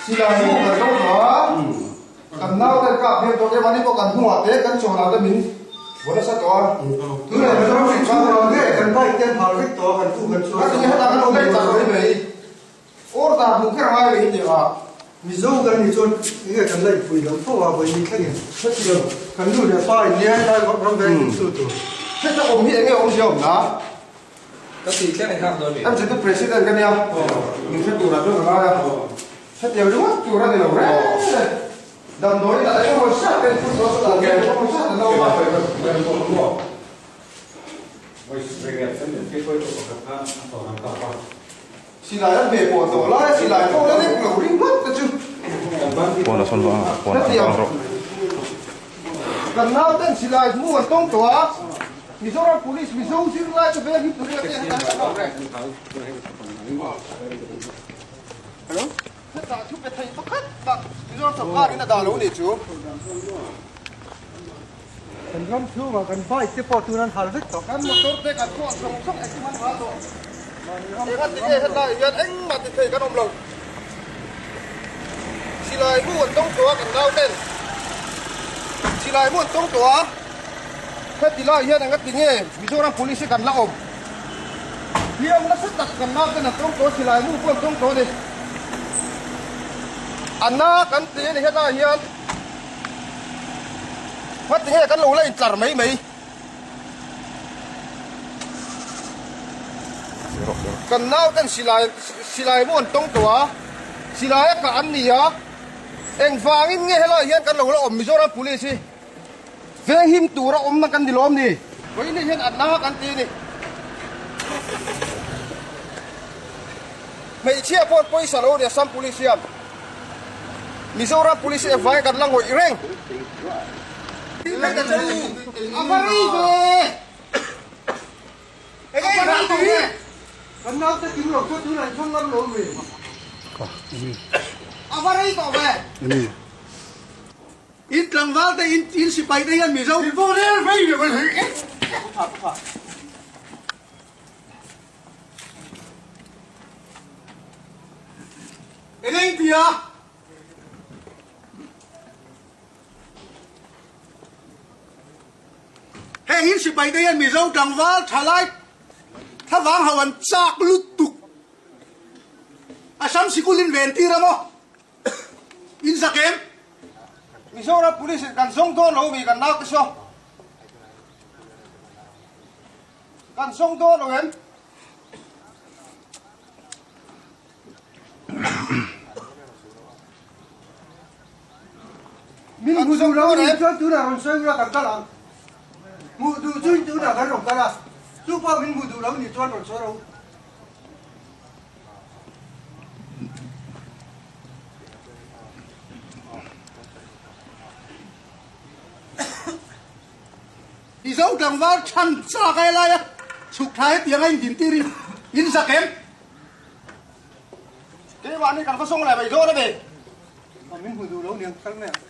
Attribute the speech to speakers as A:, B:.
A: Silai mu kan lo tawh a, kan naute kap hian tawh em a ni pawh kan hnungah te kan chawnah te min vaw nasa tawh a. Tunah kan ram hri chhung ah nge kan bike te an hal vek tawh a, kan pu kan chhuak tawh a. Hetah kan lo daih tak mai mai. Order hmuh kher ngai ve hi tih ah.
B: Mizo kan nih chuan enge kan la inpui lo fo a, vawiin thlengin hetiang kan nu leh pa in liai lai vak ram veng in chu tur.
A: Heta awm hi enge awmzia awm na?
C: Ka tih thleng in hak dawn mi?
A: MZP President ka nia, min hre turah chuan ka ngai a, hetiang ringawt tur a ni lo reng e. Damdawi in a engemaw zat ten phun tawh chuan engemaw zat an lo awm a. Silai an ve pawh tawh lai a, silai pawh la lek lo ringawt te chu. Hetiang kan nauten silai hmu an tawng tawh a, Mizoram Police Mizo zirlai te veng hi turin a teh heta heta tawh reng. Hetah thu pe thei pakhat tak Mizoram sorkar in a dah lo nih chu.
B: Kan ram chhungah kan bike te pawh tun an hal vek tawh.
A: Kan motor te kan pawh zawng zawng engkim an hal tawh. Engah tinge hetlai hian engmah ti thei kan awm lo. Silai mu an tawng tawh a kan nau ten. Silai mu an tawng tawh a. Heti lai hian engah tinge Mizoram Police hi kan la awm. Hliam nasa tak kan nau ten an tawng tawh a silai mu pawh an tawng tawh a ni. A na kan ti a ni hetlai hian. Ngati nge kan lo la intlar mai mai. Kan nauten silai silai maw an tawng tawh a, silai a kah an ni a, engvangin nge helaiah hian kan lo la awm Mizoram Police hi venghim tura awmna kan ni lawm ni? Vawiin hian an na kan ti a ni. Hmeichhia pawh pawisa lo a ni Assam Police hian. Mizoram Police hi vai kan la ngawih reng. A va rei ve. Enge i rah tawh nge?
B: Kan naute kim lo chu tunah in thlang ngam lo mi?
A: A va rei tawh ve.
B: In tlangval te in in sipai te hian Mizo.
A: In pawh rel mai ve mai thei.
B: Eng eng tia? Heng in sipai te hian Mizo tlangval thalai thlavang ho an chak lutuk. Assam sikul in ven tir a maw? In zak em?
A: Mizoram police in kan zawng dawn lo mi kan nau te saw. Kan zawng dawn lo em?
B: Min hmu duh lo nih chuan tunah rawn sawi ula kan kal ang. Hmuh duh chu in tunah kan rawn kal a, chu pawh min hmuh duh lo nih chuan rawn sawi rawh u.
A: Mizo tlangval chhan chak ai lai a chhuk thla hetiang a indin tir in in zak em? Keimah ni kan va sawng leh mai dawn a ni.
B: Min hmu duh lo niang kal mai ang.